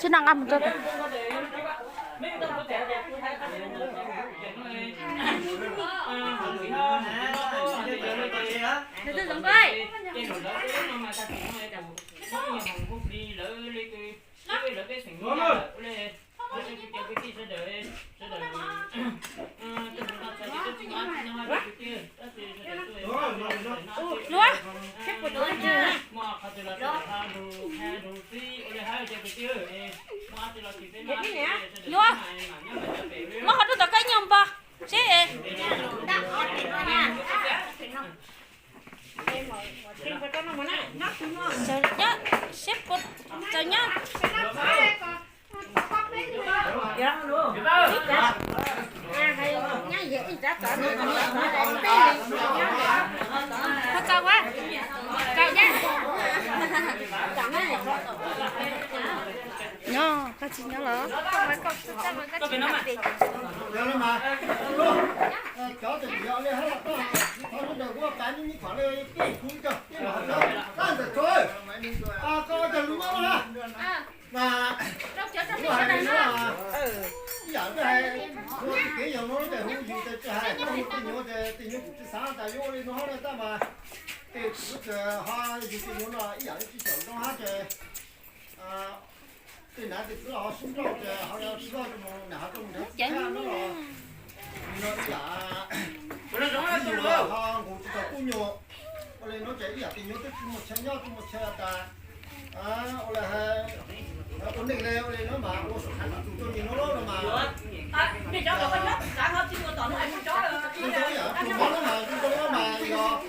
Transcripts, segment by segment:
Tsis nqa mus rau. Luag. Luag. Muab qhov rooj tom koj ib nyuag npog seb. Seb puas txaus nyob. Txaus, txaus. Nyob, koj tsis nyob los? Cov tes yog li hab, thov sawv daws ua pa nib nib kom le tej kuv cov tij laug cov, tab ntawm tso, koj ua cov lus nyob na. Mas ua hais li no, ib yam li hais ua txoj kev yog no ces hu yus ces tsis hais, hu tej nyuag ces tej nyuag kuv tsis xav tas yuav ua li no hab na, tab mas tej kuv ho yus tej nyuag no ib yam li tsis xyaum zoo hab ces tej nav tej txwv los ho sib nrauj ces ho tsis loj rau mus nam ho rau mus nrhiav txij txhab no los, no ib yam ho nqus tsis tau kuj nyuam. Ua li no ces ib yam tej nyuag twb tsis muaj chaw nyob tsis muaj chaw tas, ua li, ua neej li ua li no mas ua saum khav tus rau nim no los mas ib yam tus mov no mas zoo zoo mas yog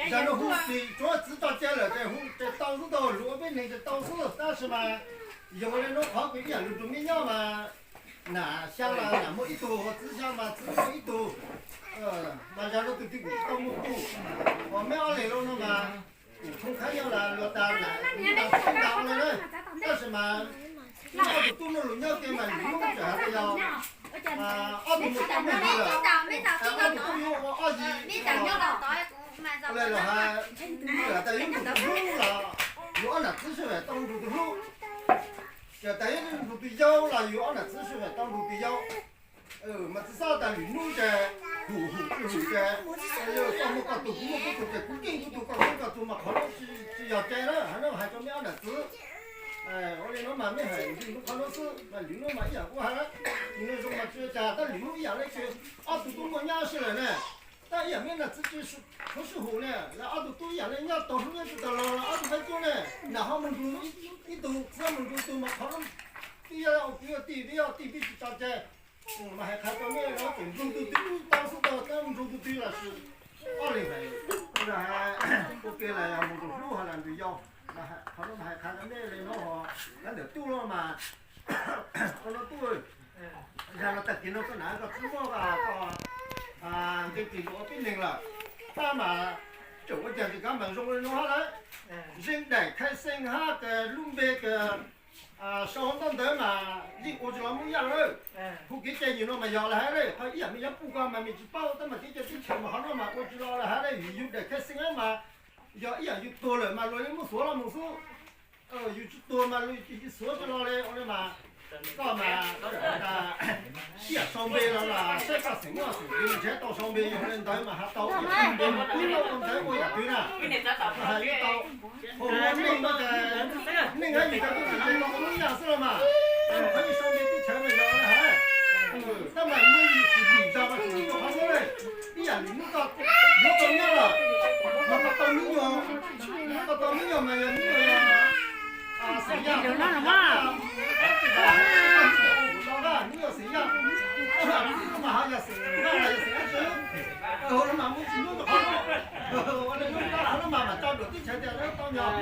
Mas yog no hu tsis tsuav txwv tso cia lawm ces hu ces tau xwb, tau lus ua peb neeg ces tau xwb, tab sis mas yog ua li no qhov kuv ib yam lus rau meb nyob mas nam xyaa mas nam muaj ib tug, txwv xyaa mas txwv muaj ib tug. Mas yog no tus twg kuv tsis tau muaj tug, uas meb ob leeg los no mas kuv thoob khab nyob los luag tas nam ib tag xwb ntag ua li na. Tab sis mas ob tug tub muaj lus nyob ke mas lwm hnub tsam has tas yog ob tug muaj tub muaj ntxhais lawm, ob tug tub yuav ua ob yig ua li los has, tsam tas yuav nrug tus hlub los yuav ob nam txwv sib fam tau nrug tus hlub, tsam tas yuav nrug tus yau los yuav ob nam txwv sib fam tau nrug tus yau. Mas txiv xav tas lwm hnub ces hum hum hum ces, yog koj muaj koj tug kuv muaj kuv tug ces kuv yeej kuv tug koj yeej koj tug mas qhov no tsis yog ke na, hais no hais rau meb ob nam txwv. Ua li no mas meb hais ntxiv hnub qhov no xwb mas lwm hnub mas ib yam kuv hais, nim no zoo mas tsis ua cas tab lwm hnub ib yam li ces ob tug tub muaj nyab sib lawm ne, tab ib yam meb nam txwv tsis tshua sib hum ne, lawv ob tug tub ib yam li nyob tau hlub nyob tsis tau los los ob tug nqaij cuab ne, nam ho mus nrug ib tug, txiv mus nrug tug mas qhov no twb yog ua kwv yog tij, twb yog tij peb tsis tso tseg. Mas hais qhia rau mej no ces nrug tus twg tau xwb tau, tab nrug tus twg los sis ob leeg hais, ua ke los yog mus nrug hlub ho los nrug yau. Qhov no mas hais qhia rau mej li no ho, nyob ntawm tub no mas, ua no tub, yog no tag kis no koj nam koj txiv muab koj nqe tis lus ua tib neeg lawm, tab mas tseem ua cas tsis kav mas zoo li no hab lawm. Zeej daim khai xeej hab lub npe sau ntaub ntawv mas yeej ua tsis los muaj ib yam lawm. Hu kev cai nim no mas yog lawm hab, qhov ib yam mej yuav pum ko mas mej tsis paub, tab mas kev cai teb chaws mas qhov no mas ua tsis los lawm hab, vim yus daim khai xeej hab mas yog ib yam yus tuag lawm mas luag yeej muab xuav los mus xwb. Yus tsis tuag mas luag yeej xuav tsis los li ua li mas. Koj mas ib yam sau npe los los saib koj xeem muaj xeem twg nrhiav tau sau npe yog li ntawd mas has tau ib yam npe mas twb ua ntawv ua yam twg na. Hais li tau, hu ua neej no ces neej hab yus cov tub txiv ces tau ua ib yam xwb los mas. Qhov yus sau npe teb chaws mas yog li hab. Tab mas muaj yus tsis lim zog mas tsis yog qhov xwb. Ib yam li hnub koj yuav tau nyab lawm, mas koj tau me nyuam, koj tau me nyuam mas yog me nyuam xeem Yaj, me nyuam xeem Yaj, mas ho yog xeem Yaj los yog xeem Yaj tsi, hu no mas muaj tsis hnub qhov no, ua li hnub no mas mas tso dua teb chaws tias tau nyab.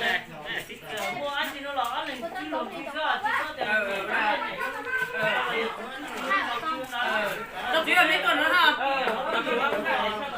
Muaj dab tsi no los ob leeg tib luag tib xwb, tsis paub tias, tsis paub tias, tsis paub tias, tsis paub tias,